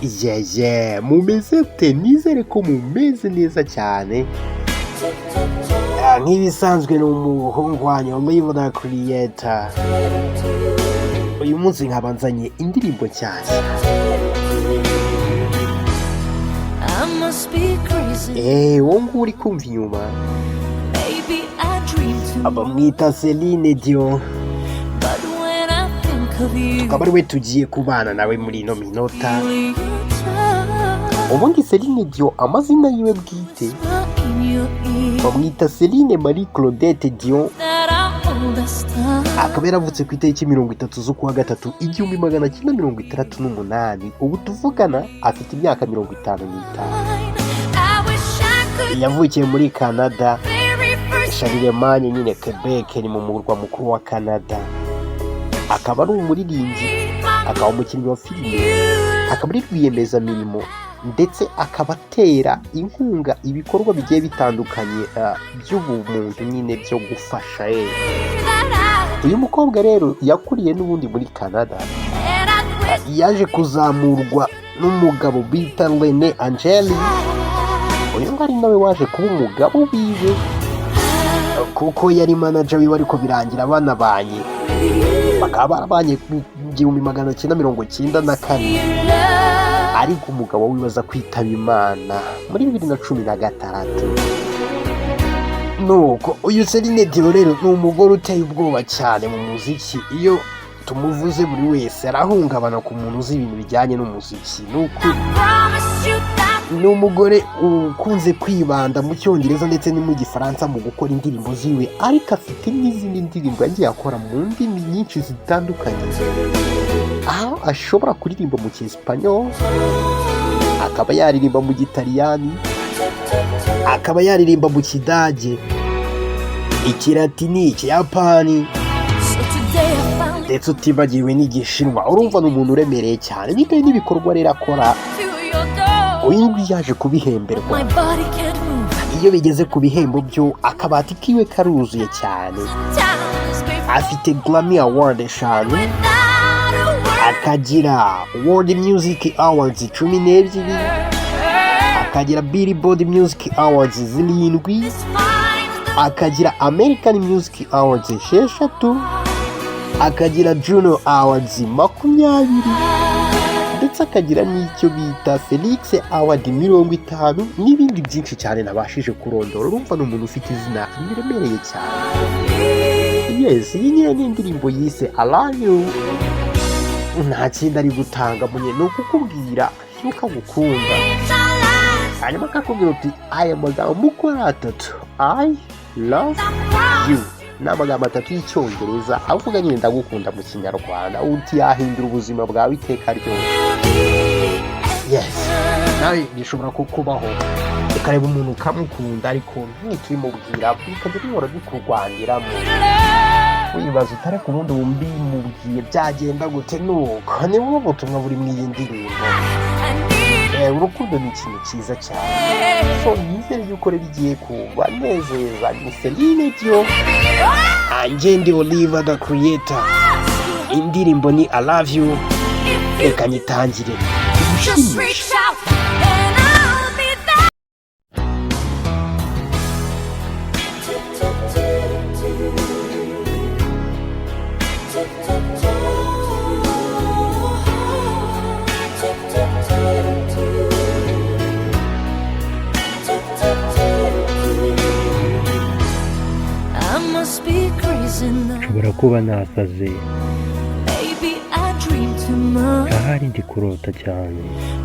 Yeye, mumeze gute? Nizere ko mumeze neza cyane. Nk'ibisanzwe ni umuhungu wanyu Oliver Creator. Uyu munsi nkaba nzanye indirimbo nshyashya. I must be crazy. Uwo nguwo uri kumva inyuma Maybe I dream too much. bamwita Celine Dion. But when I think of you, Akaba ari we tugiye kubana nawe muri ino minota. feel your touch Ubundi Celine Dion, amazina yiwe bwite in your ear. bamwita Celine Marie Claudette Dion. That I understand. Akaba yaravutse ku itariki 30 z'ukwa gatatu 1968. Ubu tuvugana afite imyaka 55. I wish I could Yavukiye muri Canada, very first Charlemagne nyine, Quebec, ni mu murwa mukuru wa Canada. Akaba ari umuririmbyi, akaba umukinnyi wa filime, you. akaba ari rwiyemezamirimo, ndetse akaba atera inkunga ibikorwa bigiye bitandukanye by'ubumuntu nyine, byo gufasha. That I Uyu mukobwa rero yakuriye n'ubundi muri Canada. and I wish Yaje kuzamurwa n'umugabo bita Rene Angeli. Uyu nguyu ari nawe waje kuba umugabo wiwe, kuko yari manager wiwe, ariko birangira banabanye, bakaba barabanye mu 1994. you love. Ariko umugabo wiwe aza kwitaba Imana muri 2016. Nuko uyu Celine Dion rero ni umugore uteye ubwoba cyane mu muziki. Iyo tumuvuze buri wese arahungabana, ku muntu uzi ibintu bijyanye n'umuziki, ni ukuri. Promise you that Ni umugore ukunze kwibanda mu Cyongereza ndetse no mu Gifaransa mu gukora indirimbo ziwe, ariko afite n'izindi ndirimbo yagiye akora mu ndimi nyinshi zitandukanye, aho ashobora kuririmba mu Cyesipanyol, akaba yaririmba mu Gitaliyani, akaba yaririmba mu Kidage, Ikilatini, Ikiyapani, so today I found ndetse utibagiwe n'Igishinwa. Urumva ni umuntu uremereye cyane bitewe n'ibikorwa rero akora. To your door. Uyu nguyu yaje kubihemberwa. My body can't move. Iyo bigeze ku bihembo byo, akabati kiwe karuzuye cyane. Times before Afite Grammy Award eshanu, without a word. akagira World Music Awards 12, akagira Billboard Music Awards zirindwi, This finds the akagira American Music Awards esheshatu, akagira Juno Awards 20, ndetse akagira n'icyo bita Felix Award 50, n'ibindi byinshi cyane nabashije kurondora. Urumva ni umuntu ufite izina riremereye cyane. Yes, iyi nyine ni indirimbo yise I Love You. Nta kindi ari gutanga munye, ni ukukubwira yuko agukunda, hanyuma akakubwira uti aya magambo uko ari atatu, "I love you", ni amagambo atatu y'Icyongereza avuga nyine "ndagukunda" mu Kinyarwanda, uti yahindura ubuzima bwawe iteka ryose. Yes, nawe bishobora kukubaho, ukareba umuntu ukamukunda, ariko ntitubimubwira, bikajya bihora bikurwaniramo, wibaza utare ku bundi mbimubwiye byagenda gute. Nuko ni bumwe butumwa buri mu iyi ndirimbo. Urukundo ni ikintu cyiza cyane, so nizere yuko rero igiye kubanezeza. Ni Celine Dion, anjye ndi Oliver the Creator. Indirimbo ni I Love You. Reka nyitangire. Just Igushimishe. reach out and I'll be there. I must be crazy now. Nshobora kuba nasaze. Maybe I dream too much. Ahari ndi kurota cyane.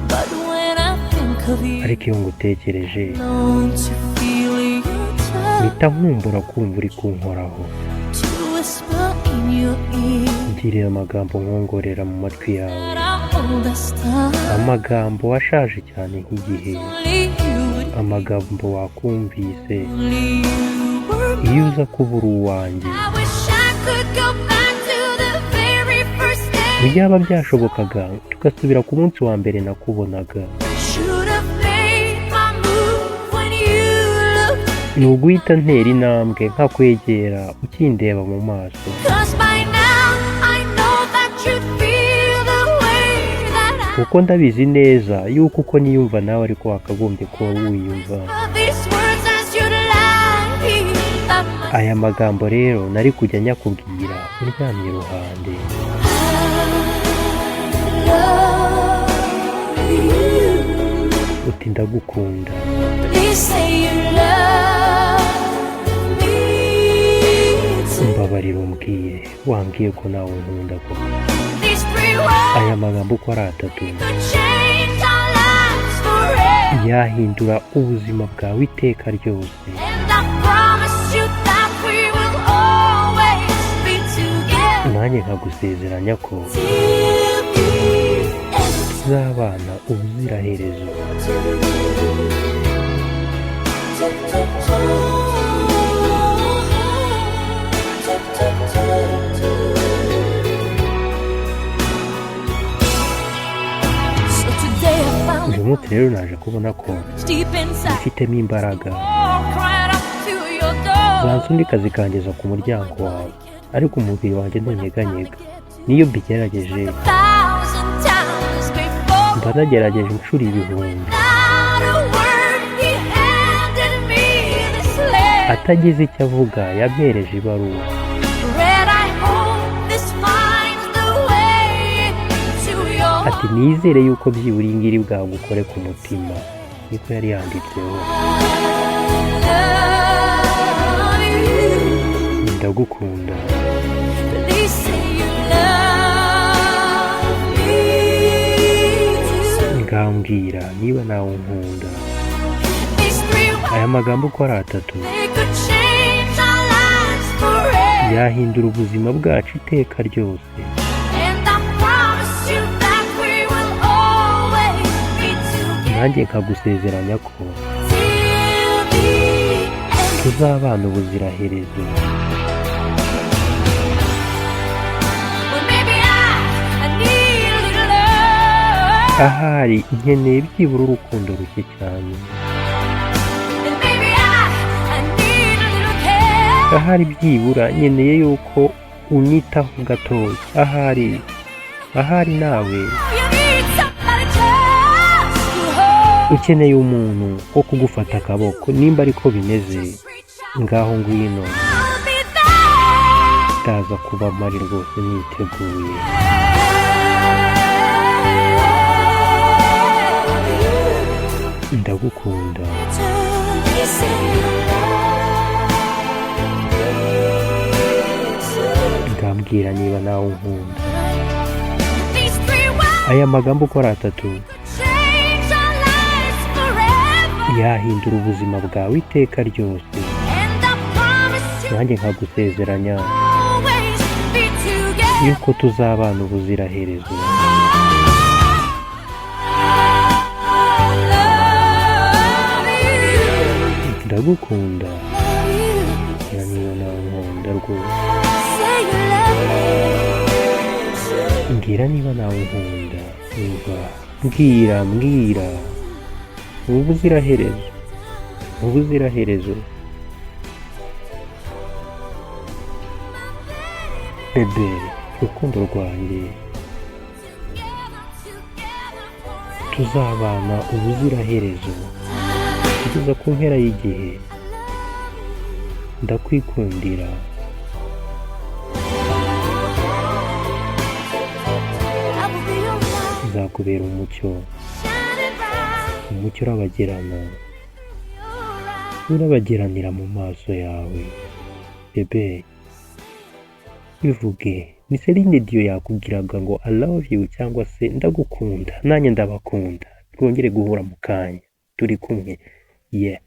But when I think of you, Ariko iyo ngutekereje, long to feel your touch, mpita nkumbura kumva uri kunkoraho, to whisper in your ear ungirira amagambo nkongorera mu matwi yawe, that I understand. amagambo ashaje cyane nk'igihe, Only you would, amagambo wakumvise only you were. iyo uza kuba uri uwanjye. I wish I could go back to the very first day. Byaba byashobokaga tugasubira ku munsi wa mbere nakubonaga. Should have made my move when you looked. Ni uguhita ntera intambwe nkakwegera ukindeba mu maso. 'Cause by now I know that you'd feel the way that I Kuko ndabizi neza yuko uko niyumva nawe ariko wakagombye kuba wiyumva. Whisper these words as you lie here by my Aya magambo rero nari kujya nyakubwira uryamye iruhande. I love you. Uti ndagukunda. Please say you love me too. Mbabarira umbwire, wambwiye ko nawe unkunda koko. These three words Aya magambo uko ari atatu could change our lives forever. yahindura ubuzima bwawe iteka ryose. And I promise you that we will always be together Nanjye nkagusezeranya ko till the end. tuzabana ubuziraherezo. So today I found Uyu munsi rero naje kubona ko deep inside, mfitemo imbaraga all cried up to your door. zansunika zikangeza ku muryango wawe, ariko umubiri wanjye ntunyeganyega. Niyo mbigerageje, A thousand times before, mba nagerageje inshuro ibihumbi. not a word he handed me this letter. Atagize icyo avuga yampereje ibaruwa. Read, I hope this finds the way to your Ati nizere yuko byibura iyi ngiri bwagukore ku mutima, niko yari yanditseho. Love you. Ndagukunda. Please say you love me too. Ngambwira niba nawe unkunda. These three words, Aya magambo uko ari atatu they could change our lives forever. yahindura ubuzima bwacu iteka ryose. And I promise you that we will always be together Nanjye nkagusezeranya ko till the end. tuzabana ubuziraherezo. Well, maybe I need a little love. Ahari nkeneye byibura urukundo ruke cyane. And maybe I need a little care. Ahari byibura nkeneye yuko unyitaho gatoya. Ahari nawe You need somebody just to hold. ukeneye umuntu wo kugufata akaboko, nimba ariko bimeze, Just reach out, ngaho ngwino. I'll be there. Ndaza kuba mpari rwose niteguye. Ndagukunda. Ngambwira niba nawe unkunda. Aya magambo uko ari atatu yahindura ubuzima bwawe iteka ryose. Nanjye nkagusezeranya yuko tuzabana ubuziraherezo. Ndagukunda. Mbwira niba nawe unkunda rwose. Mbwira niba nawe unkunda. Umva, mbwira, mbwira. Ubuziraherezo, ubuziraherezo. Bébé, rukundo rwanjye, tuzabana ubuziraherezo kugeza ku mpera y'igihe. Ndakwikundira. Nzakubera umucyo, umucyo urabagirana, urabagiranira mu maso yawe. Bébé, bivuge. Ni Celine Dion yakubwiraga ngo "I love you" cyangwa se ndagukunda. Nanjye ndabakunda. Twongere guhura mu kanya turi kumwe, yeah.